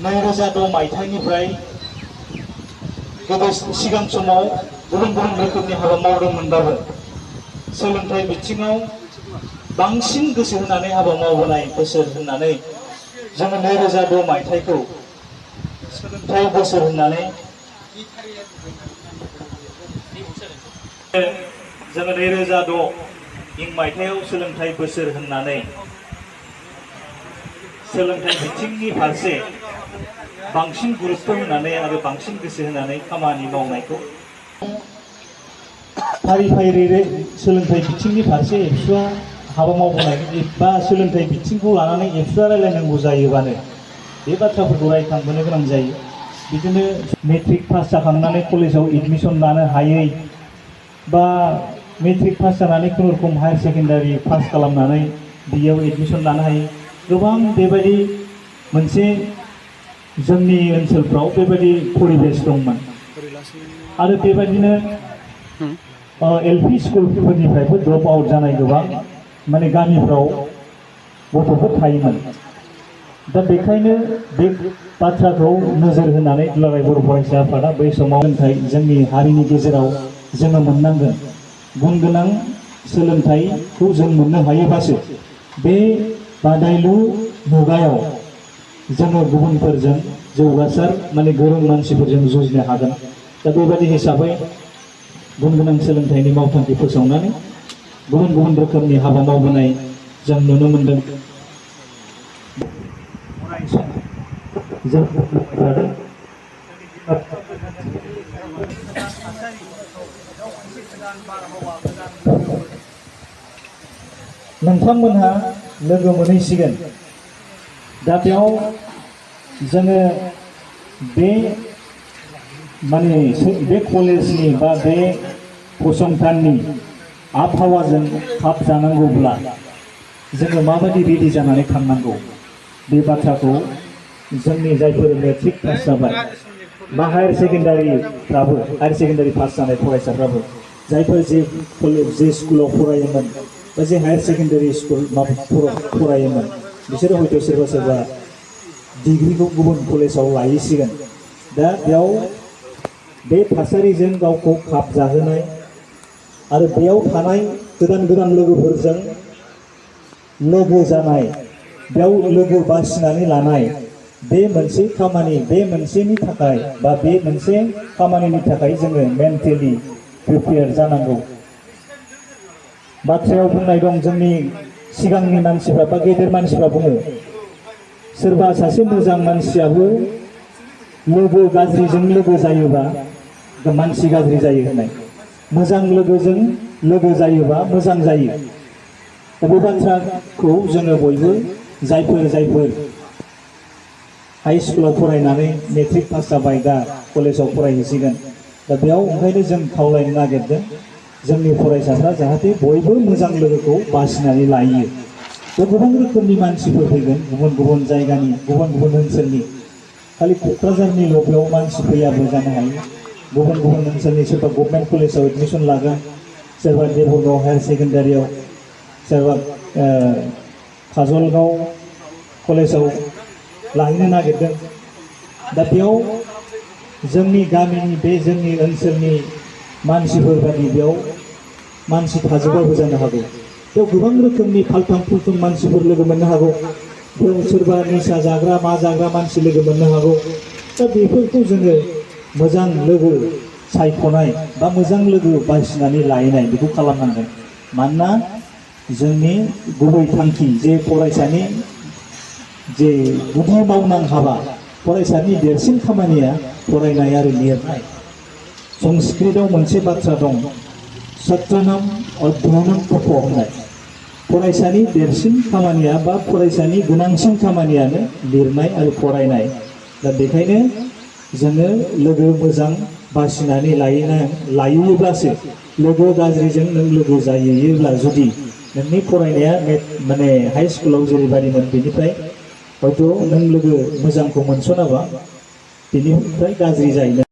2006 मायथाइनिफ्राय सिगां समाव गुबुन गुबुन रोखोमनि हाबा मावदोंमोनबाबो सोलोंथाइ बिथिङाव बांसिन गोसो होनानै हाबा मावबोनाय बोसोर होननानै जोङो 2006 मायथाइखौ सोलोंथाइ बोसोर होननानै जोङो 2006 मायथाइयाव सोलोंथाइ बोसोर होननानै सोलोंथाइ बिथिंनि फारसे बांसिन गुरुत्व होनानै आरो बांसिन गोसो होनानै खामानि मावनायखौ फारि फारि सोलोंथाइ बिथिंनि फारसे एबसुआ हाबा मावबोनाय बा सोलोंथाइ बिथिंखौ लानानै एबसुआ रायलायनांगौ जायोबानो बे बाथ्राफोरखौ रायखांबोनो गोनां जायो। बिदिनो मेट्रिक पास जाखांनानै कलेजाव एडमिशन लानो हायै बा मेट्रिक पास जानानै खुनुरुखुम हायार सेकेन्डारि पास खालामनानै बेयाव एडमिशन लानो हायै गोबां बेबायदि मोनसे जोंनि ओनसोलफ्राव बेबायदि परिबेस दंमोन आरो बेबायदिनो एलपि स्कुलफोरनिफ्रायबो ड्रप आउट जानाय गोबां माने गामिफ्राव गथ'फोर थायोमोन। दा बेखायनो बे बाथ्राखौ नोजोर होनानै दुलाराय बर' फरायसा आफादा बै समाव सोलोंथाइ जोंनि हारिनि गेजेराव जोङो मोननांगोन गुन गोनां सोलोंथाइखौ जों मोननो हायोबासो बे बादायलु मुगायाव जोङो गुबुनफोरजों जौगासार माने गोरों मानसिफोरजों जुजिनो हागोन। दा बेबायदि हिसाबै गुन गोनां सोलोंथाइनि मावथांखि फोसावनानै गुबुन गुबुन रोखोमनि हाबा मावबोनाय जों नुनो मोनदों। नोंथांमोनहा लोगो मोनहैसिगोन। दा बेयाव जोङो बे माने बे कलेजनि बा बे फसंथाननि आबहावाजों खाब जानांगौब्ला जोङो माबायदि रेडि जानानै थांनांगौ बे बाथ्राखौ जोंनि जायफोर मेट्रिक पास जाबाय बा हायार सेकेन्डारि पास जानाय फरायसाफ्राबो जायफोर जे स्कुलाव फरायोमोन बा जे हायार सेकेन्डारि स्कुल फरायोमोन बिसोरो हयथ' सोरबा सोरबा डिग्रिखौ गुबुन कलेजाव लायैसिगोन। दा बेयाव बे थासारिजों गावखौ खाब जाहोनाय आरो बेयाव थानाय गोदान गोदान लोगोफोरजों लोगो जानाय बेयाव लोगो बासिनानै लानाय बे मोनसे खामानि बे मोनसेनि थाखाय बा बे मोनसे खामानिनि थाखाय जोङो मेन्टेलि प्रिपेयार जानांगौ। बाथ्रायाव बुंनाय दं जोंनि सिगांनि मानसिफ्रा बा गेदेर मानसिफ्रा बुङो सोरबा सासे मोजां मानसियाबो लोगो गाज्रिजों लोगो जायोबा मानसि गाज्रि जायो होननाय मोजां लोगोजों लोगो जायोबा मोजां जायो। बे बाथ्राखौ जोङो बयबो जायफोर हाई स्कुलाव फरायनानै मेट्रिक पास जाबाय दा कलेजाव फरायहैसिगोन। दा बेयाव ओंखायनो जों खावलायनो नागिरदों जोंनि फरायसाफ्रा जाहाथे बयबो मोजां लोगोखौ बासिनानै लायो। बे गोबां रोखोमनि मानसिफोर फैगोन गुबुन गुबुन जायगानि गुबुन गुबुन ओनसोलनि खालि क'क्राझारनिल' बेयाव मानसि फैयाबो जानो हायो। गुबुन गुबुन ओनसोलनि सोरबा गभर्नमेन्ट कलेजाव एडमिशन लागोन सोरबा देबरगाव हायार सेकेन्डारियाव सोरबा काजलगाव कलेजाव लाहैनो नागिरदों। दा बेयाव जोंनि गामिनि बे जोंनि ओनसोलनि मानसिफोर बायदि बेयाव मानसि थाजोबाबो जानो हागौ। बेयाव गोबां रोखोमनि फाल्थां फुल्थुं मानसिफोर लोगो मोननो हागौ। बेयाव सोरबा निसा जाग्रा मा जाग्रा मानसि लोगो मोननो हागौ। दा बेफोरखौ जोङो मोजां लोगो सायख'नाय बा मोजां लोगो बासिनानै लायनाय बेखौ खालामनांगोन। मानोना जोंनि गुबै थांखि जे फरायसानि जे गुदि मावनां हाबा फरायसानि देरसिन खामानिया फरायनाय आरो लिरनाय। संस्कृतआव मोनसे बाथ्रा दं सत्रनाम अध्ययनम तप होननाय। फरायसानि देरसिन खामानिया बा फरायसानि गोनांसिन खामानियानो लिरनाय आरो फरायनाय। दा बेखायनो जोङो लोगो मोजां बासिनानै लायोब्लासो लोगो गाज्रिजों नों लोगो जायोब्ला जुदि नोंनि फरायनाया माने हाई स्कुलाव जेरैबायदिमोन बेनिफ्राय हयथ' नों लोगो मोजांखौ मोनस'नाबा बेनिफ्राय गाज्रि जायो।